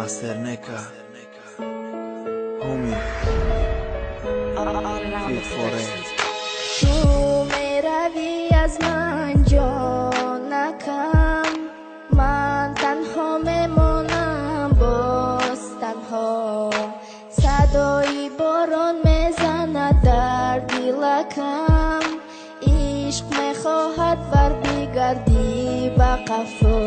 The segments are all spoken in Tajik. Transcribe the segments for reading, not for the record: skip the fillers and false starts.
Master Neka, Homie, Fit for it. Ту меравӣ аз ман, ҷонакам, ман танҳо мемонам, боз танҳо. Садои борон мезанад дар дилакам, ишқ мехоҳад барбигардӣ ба қафо.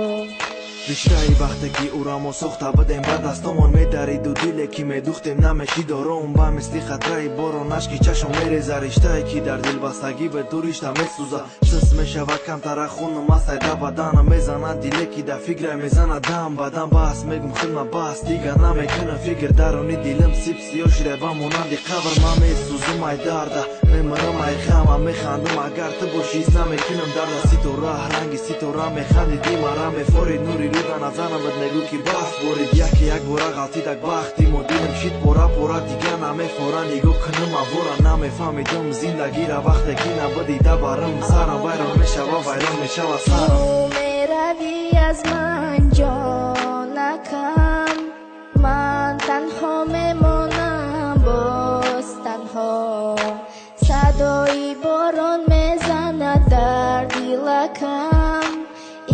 Риштаи бахте ки ӯра мо сохта будем, ба дастомон медариду диле ки медухтем намешид ором, ба мисли қатраи борон ашки чашм мереза. Риштае ки дар дилбастагӣ бе ту ришта месӯза, сис мешавад камтара хунум асайда баданам мезанад, диле ки дар фикрай мезанад дам ба дам. Бас мегум хидма, бас, дига намекунам фикр, даруни дилам сип сиёҳ шида ба монанди қабр. Ман месӯзум ай дарда, мемирам ай ғама, механдам агар ту бошӣ, ҳис намекунам дарда. Ситора ранги ситора механдиди, мара мефорид, нури рӯда назарам бад, мегӯ ки барф борид. Яке як бора ғалтидак бахти мо, дилам шид пора пора, дига намефора. Нигоҳ кунам авора, намефаҳмидум зиндагира вақте ки набудӣ барам, сарам вайрон мешава, вайрон мешава сарам. Ту меравӣ аз ман, ҷонакам, ман танҳо мемонам, боз танҳо. Садои борон мезанад дар дилакам,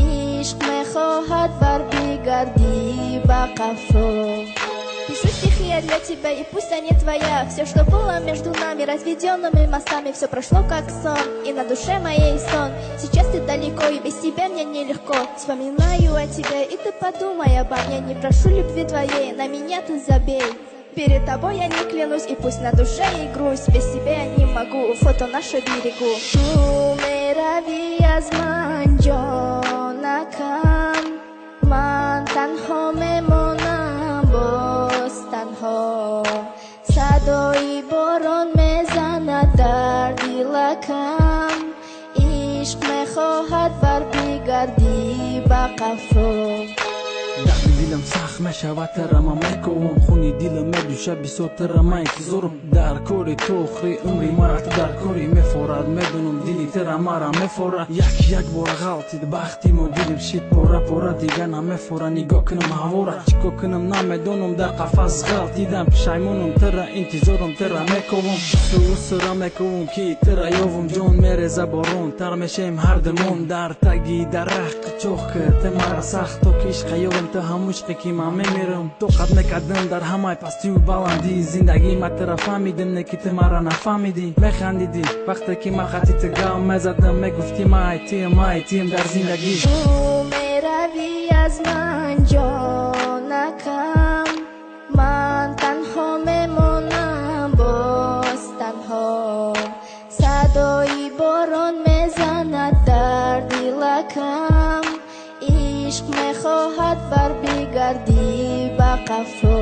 ишқ мехоҳад барбигардӣ ба қафо. Пишу стихи я для тебя, и пусть они твоя. Все, что было между нами, разведенными мостами, все прошло как сон, и на душе моей сон. Сейчас ты далеко, и без тебя мне нелегко. Вспоминаю о тебе, и ты подумай обо мне. Не прошу любви твоей, на меня ты забей. Перед тобой я не клянусь, и пусть на душе и грусть. Без тебя я не могу, фото наше берегу. Ту меравӣ аз ман, ҷонакам, ман танҳо мемонам, боз танҳо. Садои борон мезанад дар дилакам, ишқ мехоҳад барбигардӣ ба қафо. Дарди дилам сахт мешавад, тарама мековам, хуни дилам медӯша бисёр, тарама интизорам. Дар кори ту охири умри мара ту дар кори мефорад, медонам дили тара мара мефора. Як як бора ғалтид бахти мо, дилим шид пора пора, дига намефора. Нигоҳ кунам ҳавора, чӣ кор кунам намедонам, дар қафас ғалтидам, пушаймонам, тара интизорам, тара мековам, сусура мековам ки тара ёвам. Ҷон мереза борон, тар мешем ҳардумон дар таги дарахт. Қучоқ ки ту мара сахт, то ки ишқа ёвам, ту ҳамун ишқе ки ман мемирам. Тоқат мекардам дар ҳамаи пастию баландӣ зиндагӣ, ма тара фаҳмидим, не ки ту мара нафаҳмидӣ. Механдидӣ вақте ки ман хати ту гам мезадам, мегуфтӣ ман айтиам, айтиам дар зиндагӣ. Ту меравӣ аз ман, ҷонакам, ман танҳо мемонам, боз танҳо. Садои борон мезанад дар дилакам, ишқ мехоҳад барбигардӣ ба қафо.